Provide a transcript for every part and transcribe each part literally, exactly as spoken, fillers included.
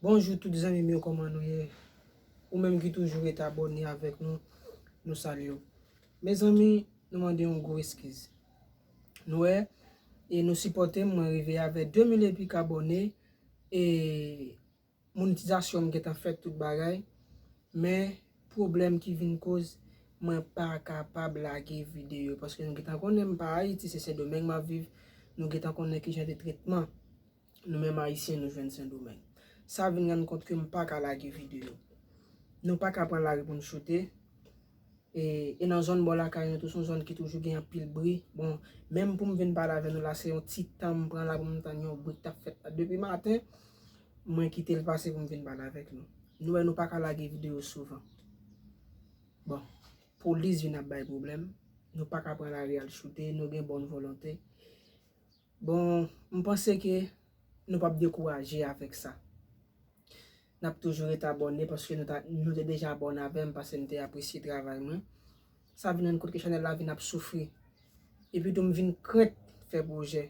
Bonjou tout zanmi m yo, kòman nou ye? Ou menm ki toujou rete abòne avèk nou, nou salye w. Mezanmi, nou mande yon gwo eskiz. Nou wè, e nou sipòte m, mwen rive avè de mil e pik abòne, e monetizasyon m gentan fèt tout bagay, men pwoblèm ki vin koz mwen pa kapab lage videyo, paske nou gentan konnen m pa Ayiti, se Sendomeng m ap viv, nou gentan konnen kijan de tretman nou menm Ayisyen nou jwenn Sendomeng. Sa vin rann kont ke m pa ka lage videyo. Nou pa ka pran lari pou n choute. E, e nan zòn bò lakay nou tou, se yon zòn ki toujou gen anpil bri. Bon, menm pou m vin pale avè nou la, se yon ti tan m pran la pou m tann yon bri k t ap fèt la. Depi maten, mwen kite l pase pou m vin pale avèk nou. Nou wè, nou pa ka lage videyo souvan. Bon, polis vin ap bay pwoblèm. Nou pa ka pran lari al choute, nou gen bòn volonte. Bon, m panse ke nou p ap dekouraje avèk sa. N ap toujou rete abòne paske nou ta, nou te deja abòne avè m, paske m te apresye travay mwen. Sa vin rann kont ke chanèl la vin ap soufri. Epi tou m vin krent fè pwojè.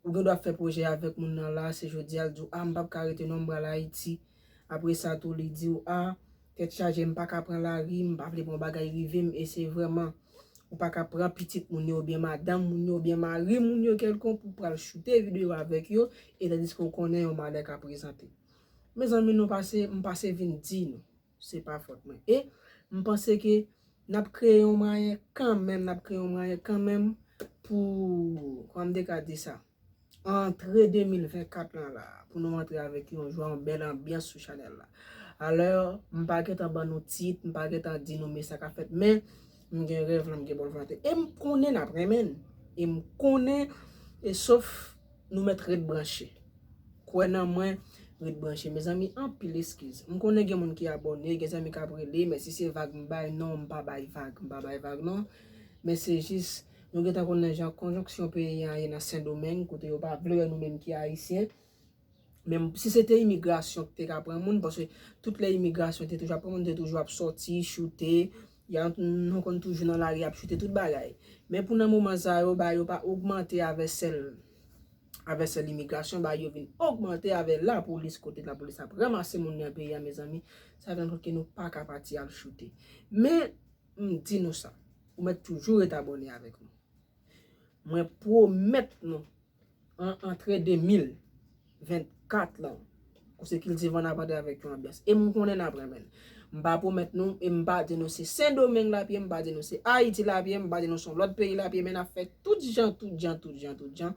Ou gen dwa fè pwojè avèk moun nan la, se jodi a l di w, "A, m p ap ka rete non, m pral Ayiti." Apre sa tou, li di w, "A, tèt chaje, m pa ka pran lari, m pa vle bon bagay rive m," e se vrèman, ou pa ka pran pitit moun yo, oubyen madanm moun yo, oubyen mari moun yo kèlkonk pou pral choute videyo avèk yo, e tandiske w konnen yon malè ka prezante. Mezanmi, nou pase, m pase vin di nou, se pa fòt mwen. E m panse ke n ap kreye yon mwayen kanmenm, n ap kreye yon mwayen kanmenm pou, kòman m te ka di sa? Antre de mil vennkat lan la, pou nou antre avèk yon jwa, yon bèl anbyans sou chanèl la. Alò, m pa gentan ban nou tit, m pa gentan di nou men sa k ap fèt, men m gen rèv lan, m gen bòn volonte. E m konnen n ap renmen n. E m konnen, e sof nou mèt ret branche. Kwè nan mwen, ret branche. Mezanmi, anpil eskiz. M konnen gen moun ki abòne, gen zanmi k ap rele, men si se vag m bay, non, m pa bay vag, m pa bay vag, non. Men se jis, nou gentan konnen jan konjonksyon peyi an ye nan Sendomeng, kote yo pa vle wè nou menm ki Ayisyen. Men si se te imigrasyon ki te ka pran moun, paske tout lè imigrasyon te toujou ap pran moun, te toujou ap sòti, choute, y a, nou konn toujou nan lari ap choute tout bagay. Men pou nan moman sa yo, bagay yo pa ogmante avè sèl, avè sèl imigrasyon, bagay yo vin ogmante avè lapolis, kote lapolis ap ranmase moun nan peyi a, mezanmi, sa vin montre ke nou pa ka pati al choute. Men, m di nou sa, ou mèt toujou ret abòne avèk nou. Mwen pwomèt nou, an antre de mil vennkat lan, Konse Kiltive an ap antre avèk yon anbyans. E m konnen n ap renmen l. M pa pwomèt nou, e m pa di nou se Sendomeng l ap ye, m pa di nou se Ayiti l ap ye, m pa di nou se yon lòt peyi l ap ye, men n ap fè tout jan, tout jan, tout jan, tout jan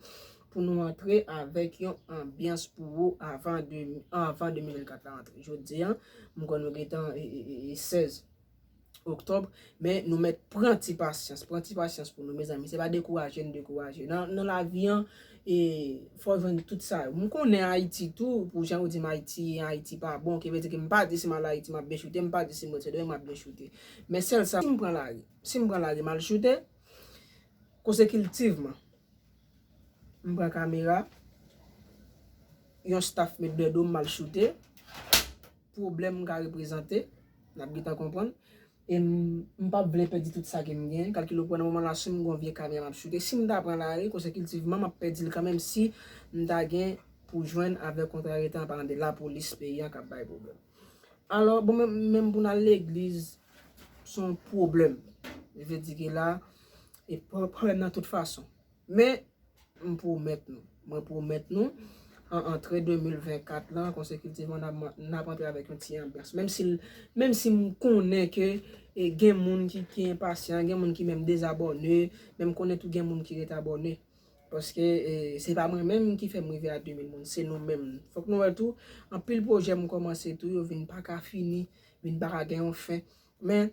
pou nou antre avèk yon anbyans pou ou avan de, avan de mil vennkat la antre. Jodi a, m kwè nou gentan, e, e, e, e, sèz oktòb, men nou mèt pran ti pasyans, pran ti pasyans pou nou, mezanmi, se pa dekouraje n dekouraje. Nan, nan lavi an, e, fò jwenn tout sa yo. M konnen Ayiti tou, pou jan yo di m Ayiti, Ayiti pa bon, ki vle di ke m pa di si m al Ayiti, m ap byen choute, m pa di si m ret Sendomeng, m ap byen choute. Men sèl sa, si m pran lari, si m pran lari, m al choute, konsekiltivman, m pran kamera, yon staff met dèyè do m, m al choute, pwoblèm m ka reprezante, n ap gentan konprann. E m, m p ap vle pèdi tout sa ke m gen. Kalkile w pran nan moman la, si m gon vye kamera m ap choute, si m ta pran lari, konsekiltivman, m ap pèdi l kanmenm si m ta gen pou jwenn avèk kontraryetan, an palan de lapolis peyi an k ap bay pwoblèm. Alò, bon, menm, menm pou n al legliz, se yon pwoblèm. Vle di ke la, e pwoblèm nan tout fason. Men, m pwomèt nou. Mwen pwomèt nou, an antre de mil vennkat lan, konsekiltivman, n ap, n ap antre avèk yon ti anbyans. Menm si, menm si m konnen ke, e, gen moun ki, ki enpasyan, gen moun ki menm dezabòne, men m konnen tou gen moun ki ret abòne. Paske, e, se pa mwen menm ki fè m rive a de mil moun, se nou menm. Fòk nou wè tou, anpil pwojè m kòmanse tou, yo vin pa ka fini, vin pa ka gen yon fen. Men,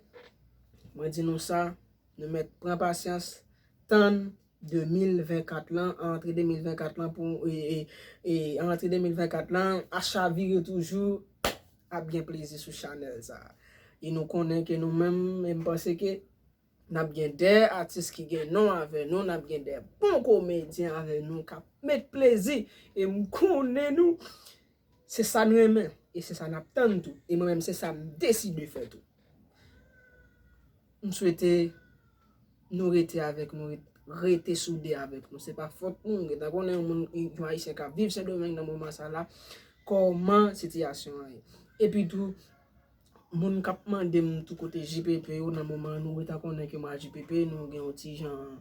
mwen di nou sa, nou mèt pran pasyans, tann de mil vennkat lan, antre de mil vennkat lan pou, e, e, e, antre de mil vennkat lan, a chavire toujou, ap gen plezi sou chanèl sa. E nou konnen ke nou menm, e m panse ke n ap gen de atis ki gen non avè nou, n ap gen de bon komedyen avè nou k ap met plezi. E m konnen nou, se sa n renmen, e se sa n ap tann tou. E mwen menm, se sa m deside fè tou. M swete nou rete avèk nou, ret-, rete soude avèk nou. Se pa fòt nou, nou gentan konnen yon moun, yon Ayisyen k ap viv Sendomeng nan moman sa la, kòman sitiyasyon an ye. Epi tou, moun k ap mande m tou kote J P P yo, nan moman an, nou gentan konnen ke mwen ak J P P, nou gen yon ti jan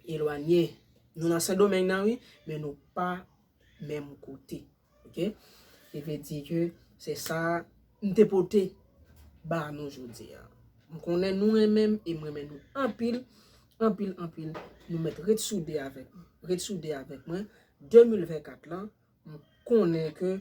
elwanye. Nou nan Sendomeng nan, wi, men nou pa menm kote. Oke? Li vle di ke se sa m te pote ba nou jodi a. M konnen nou renmen m e m renmen nou anpil, anpil, anpil. Nou mèt ret soude avèk mwen. Ret soude avèk mwen. De mil vennkat lan, m konnen ke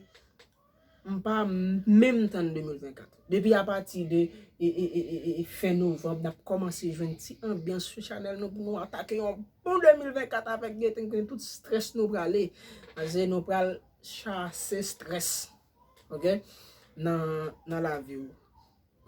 m pa menm tann de mil vennkat. Depi apati de e, e, e, e, e, fen novanm, n ap kòmanse jwenn ti anbyans sou chanèl nou pou nou atake yon bon de mil vennkat avèk Geten, kote tout strès nou prale. Paske nou pral chase strès. Oke? Nan, nan lavi w.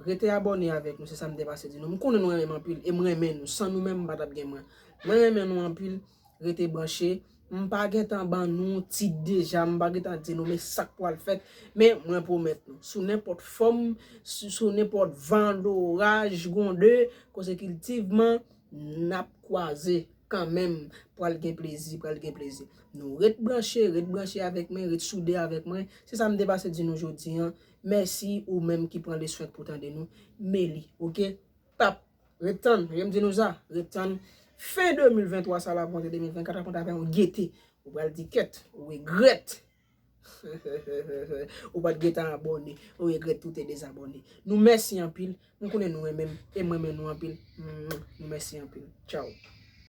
Rete abòne avèk nou, se sa m te pase di nou. M konnen nou renmen m anpil, e m renmen nou. San nou menm, m pa t ap gen mwen. Mwen renmen nou anpil, rete branche. M pa gentan ban nou tit deja, m pa gentan di nou men sa k pral fèt. Men mwen pwomèt nou, sou nenpòt fòm, sou, sou nenpòt van, loraj, gwonde, konsekiltivman, n ap kwaze kanmenm. Pral gen plezi, pral gen plezi. Nou ret branche, ret branche avèk mwen, ret soude avèk mwen. Se sa m te pase di nou jodi an. Mèsi ou menm ki pran leswen pou tande nou. Meli, oke? Tap, ret tann, jan m di nou sa, ret tann. Fen de mil venntwa sa la, pou antre de mil vennkat, ap antre avè yon gete. Ou pral di kèt, ou regrèt. Ou pa t gentan abòne, ou regrèt ou te dezabòne. Nou mèsi anpil. M konnen nou renmen m, e m renmen nou anpil. Nou mèsi anpil. Tchaw.